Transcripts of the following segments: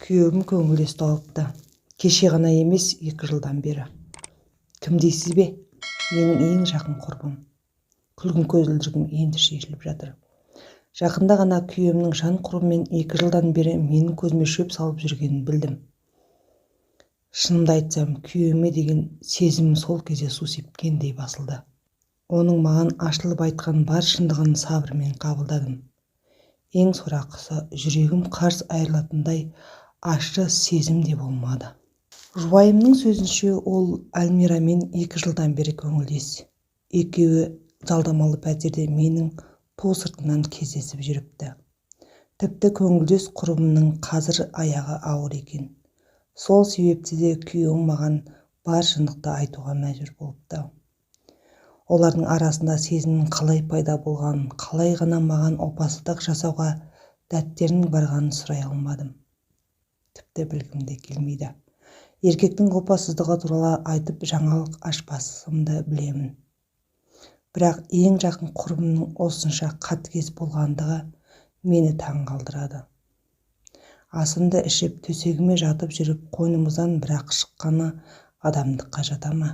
Күйеуім көңілдес тауыпты. Кеше ғана емес, 2 жылдан бері. Кім дейсіз бе? Менің ең жақын құрбым. Күлгін көзілдірігім енді шешіліп жатыр. Жақында ғана күйеуімнің жан құрбыммен 2 жылдан бері менің көзіме шөп салып жүргенін білдім. Шынымды айтсам, күйеуіме деген сезімім сол кезде су сепкендей басылды. Оның маған ашылып айтқан бар шындығын сабырмен қабылдадым. Ең сорақысы, жүрегім қарс айырылатындай ащы сезім де болмады. Жұбайымның сөзінше, ол Әлмирамен 2 жылдан бері көңілдес. Екеуі жалдамалы пәтерде менің ту сыртымнан кездесіп жүріпті. Тіпті көңілдес құрбымның қазір аяғы ауыр екен. Сол себепті де күйеуім маған бар шындықты айтуға мәжбүр болыпты. Олардың арасында сезімнің қалай пайда болғанын, қалай ғана маған опасыздық жасауға дәттерінің барғанын сұрай алмадым. Тіпті білгім де келмейді. Еркектің опасыздығы туралы айтып жаңалық ашпасымды білемін. Бірақ ең жақын құрбымның осынша қатыгез болғандығы мені таң қалдырады. Асымды ішіп, төсегіме жатып жүріп, қойнымыздан бір-ақ шыққаны адамдыққа жата ма?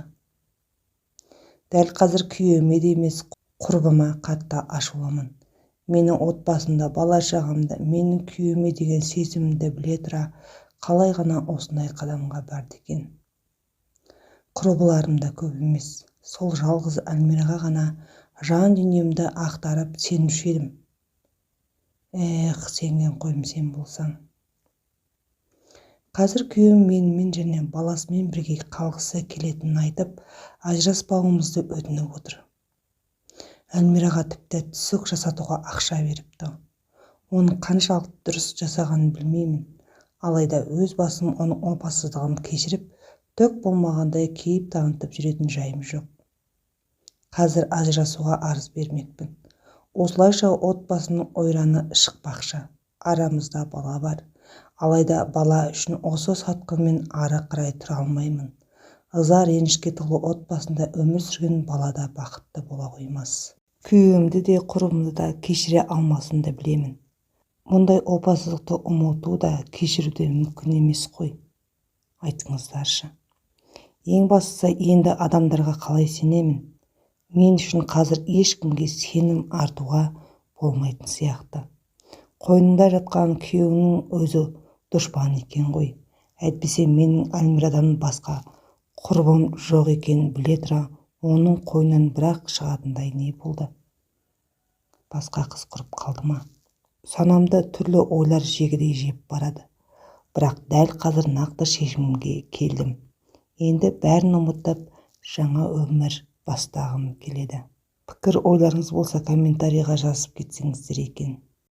Дәл қазір күйеуіме де емес, құрбыма қатты ашулымын. Менің отбасымды, бала-шағамды, менің күйеуіме деген сезімімді біле тұра қалай ғана осындай қадамға барды екен? Құрбыларым да көп емес. Сол жалғыз Әлмираға ғана жан дүниемді ақтарып сенуші едім. Эх, сенген қойым сен болсаң. Қазір күйеуім менімен және баласымен бірге қалғысы келетінін айтып, ажыраспауымызды өтініп отыр. Әлмираға тіпті түсік жасатуға ақша беріпті. Оның қаншалықты дұрыс жасағанын білмеймін. Алайда өз басым оның опасыздығын кешіріп, түк болмағандай кейіп танытып жүретін жайым жоқ. Қазір ажырасуға арыз бермекпін. Осылайша отбасының ойраны шықпақшы. Арамызда бала бар. Алайда бала үшін осы сатқынмен ары қарай тұра алмаймын. Ыза, ренішке толы отбасында өмір сүрген бала да бақытты бола қоймас. Күйеуімді де, құрбымды да кешіре алмасымды білемін. Мұндай опасыздықты ұмыту да, кешіру де мүмкін емес қой. Айтыңыздаршы. Ең бастысы, енді адамдарға қалай сенемін? Мен үшін қазір ешкімге сенім артуға болмайтын сияқты. Қойныңда жатқан күйеуіңнің өзі дұшпан екен ғой. Әйтпесе менің Әлмирадан басқа құрбым жоқ екенін біле тұра, оның қойнынан бір-ақ шығатындай не болды? Басқа қыз құрып қалды ма? Санамды түрлі ойлар жегідей жеп барады. Бірақ дәл қазір нақты шешімге келдім. Енді бәрін ұмытып, жаңа өмір бастағым келеді. Пікір ойларыңыз болса, комментарийға жазып кетсеңіздер екен.